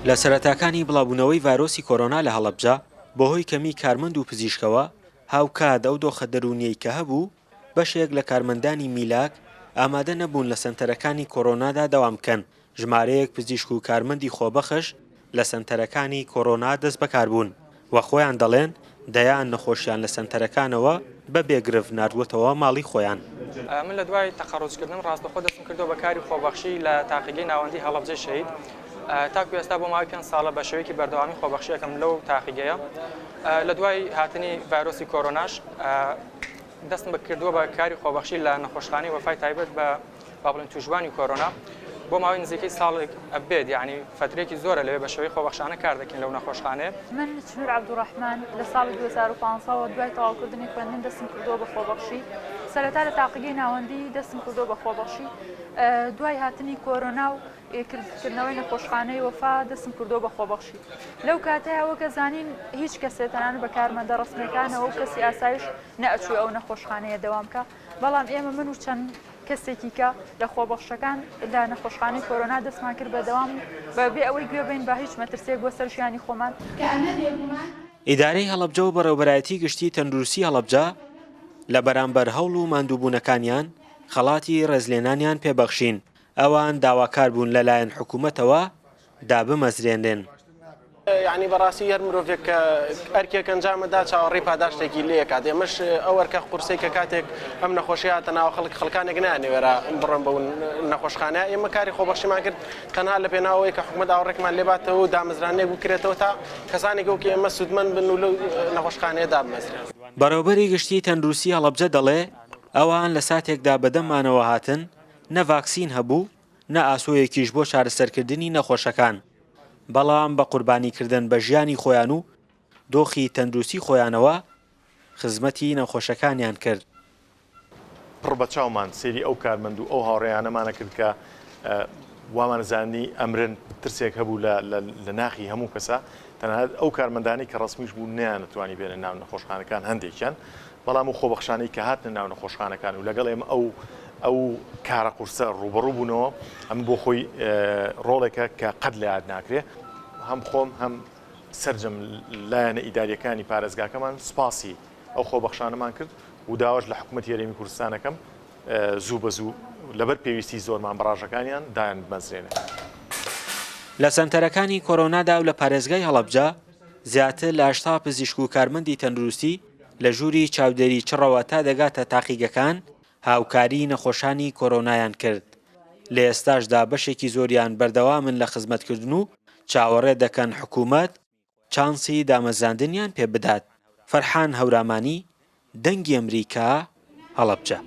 لە سەرەتاکانی بڵاوبوونەوەی ڤایرۆسی کۆرۆنا لە هەڵەبجە، بەهۆی کەمی کارمەند و پزیشکەوە، هاوکات ئەو دۆخە دەروونیەی کە هەبوو، بەشێک لە کارمەندانی میلاک ئامادە نەبوون لە سەنتەرەکانی کۆرۆنادا دەوام بکەن، ژمارەیەک پزیشک و کارمەندی خۆبەخش لە سەنتەرەکانی کۆرۆنا دەستبەکاربوون و خۆیان دەڵێن دەیان نەخۆشیان لە سەنتەرەکانەوە بە بێ گرفت ناردووەتەوە ماڵی خۆیان. من لە دوای تەخەڕوجکردنم ڕاستەوخۆ دەستم کردووە بە کاری خۆبەخشی لە تاقیگەی ناوەندی هەڵەبجەی شەهید تاکو ئێستا بۆ ماوەی پێنج ساڵە بە شێوەیەکی بەردەوامی خۆبەخشی ئەکەم لەو تاقیگەیە لە دوای هاتنی ڤایرۆسی کۆرۆناش دەستم کردووە بە کاری خۆبەخشی لە نەخۆشخانەی وەفای تایبەت بە با بڵێن تووشبوانی کۆرۆنا بۆ ماوەی نزیکەی ساڵێک ئەبێت یعنی فترێکی زۆرە لەوێ بە شێوەی خۆبەخشانە کار دەکەین لەو نەخۆشخانەیە. من چنور عەبدولڕەحمان لە ساڵی 2015 وە دوای تەواوکردنی خوێندن دەستم کردووە بە خۆبەخشی سەرەتا لە تاقیگەی ناوەندی دەستم کردووە بە خۆبەخشی دوای هاتنی کۆرۆنا و کردنەوەی نەخۆشخانەی وەفا دەستم کردووە بە خۆبەخشی لەو کاتەیا وەک ئەزانین هیچ کەسێ تەنانەت بە کارمەندە ڕەسمیەکانەوە و کەسی ئاسایش نەئەچووە ئەو نەخۆشخانەیە دەوام کا بەڵام ئێمە من و چەند کەسێکی کە لە خۆبەخشەکان لە نەخۆشخانەی کۆرۆنا دەستمان کرد بە دەوام و بە بێ ئەوەی گوێ بەین بە هیچ مەترسیەک بۆ سەر ژیانی خۆمان. کە ئەمە بێگومان. ئیدارەی هەڵەبجە و بەڕێوەبەرایەتی گشتی تەندروستی هەڵەبجە لە بەرامبەر هەوڵ و ماندووبوونەکانیان خەڵاتی ڕێزلێنانیان پێبەخشین، ئەوان داواکار بوون لەلایەن حکوومەتەوە دابمەزرێنرێن. یەعنی بەڕاستی هەر مرۆڤێک کە ئەرکێک ئەنجام ئەدا چاوەڕێی پاداشتێکی لێ ئەکات، ئێمەش ئەو ئەرکە قورسەی کە کاتێک ئەم نەخۆشیە هاتە ناو خەڵک خەڵکانێک نایانەوێرا بڕۆن بەو نەخۆشخانە، ئێمە کاری خۆبەخشیمان کرد تەنها لە پێناو ئەوەی کە حکومەت ئاوڕێکمان لێ باتەوە و دامەزراندنێک بکرێتەوە تا کەسانێک وەکو ئێمە سوودمەند بن و لەو نەخۆشخانەیە دابمەزرێن. بەڕێوەبەری گشتیی تەندروستی هەڵەبجە دەڵێ، ئەوان لە ساتێکدا بەدەممانەوە هاتن نە ڤاکسین هەبوو نە ئاسۆیەکیش بۆ چارەسەرکردنی نەخۆشەکان، بەڵام بە قوربانیکردن بە ژیانی خۆیان و دۆخی تەندروستی خۆیانەوە خزمەتی نەخۆشەکانیان کرد. پڕ بە چاومان سەیری ئەو کارمەند و ئەو هاوڕێیانەمانە کرد کە وامانەزانی ئەمرن، ترسێک هەبوو لە ناخی هەموو کەسا، تەنانەت ئەو کارمەندانەی کە ڕەسمیش بوون نەیانەتوانی بێنە ناو نەخۆشخانەکان هەندێکیان، بەڵام و خۆبەخشانەی کە هاتنە ناو نەخۆشخانەکان و لەگەڵ ئێمە ئەو ئەو کارە قورسە ڕووبەڕوو بوونەوە، ئەمە بۆ خۆی ڕۆڵێکە کە قەت لە یاد ناکرێ. هەم خۆم هەم سەرجەم لایەنە ئیدارییەکانی پارێزگاکەمان سوپاسی ئەو خۆبەخشانەمان کرد و داواش لە حکوومەتی هەرێمی کوردستان ئەکەم زوو بە زوو لەبەر پێویستی زۆرمان بە ڕاژەکانیان دایان بمەزرێنن. لە سەنتەرەکانی کۆرۆنادا و لە پارێزگای هەڵەبجە زیاتر لە 80 پزیشک و کارمەندی تەندروستی لە ژووری چاودێری چڕەوە تا دەگاتە تاقیگەکان هاوکاری نەخۆشانی کۆرۆنایان کرد، لە ئێستاشدا بەشێکی زۆریان بەردەوامن لە خزمەتکردن و چاوەڕێ دەکەن حکومەت چانسی دامەزراندنیان پێ بدات. فەرحان هەورامانی، دەنگی ئەمریکا، هەڵەبجە.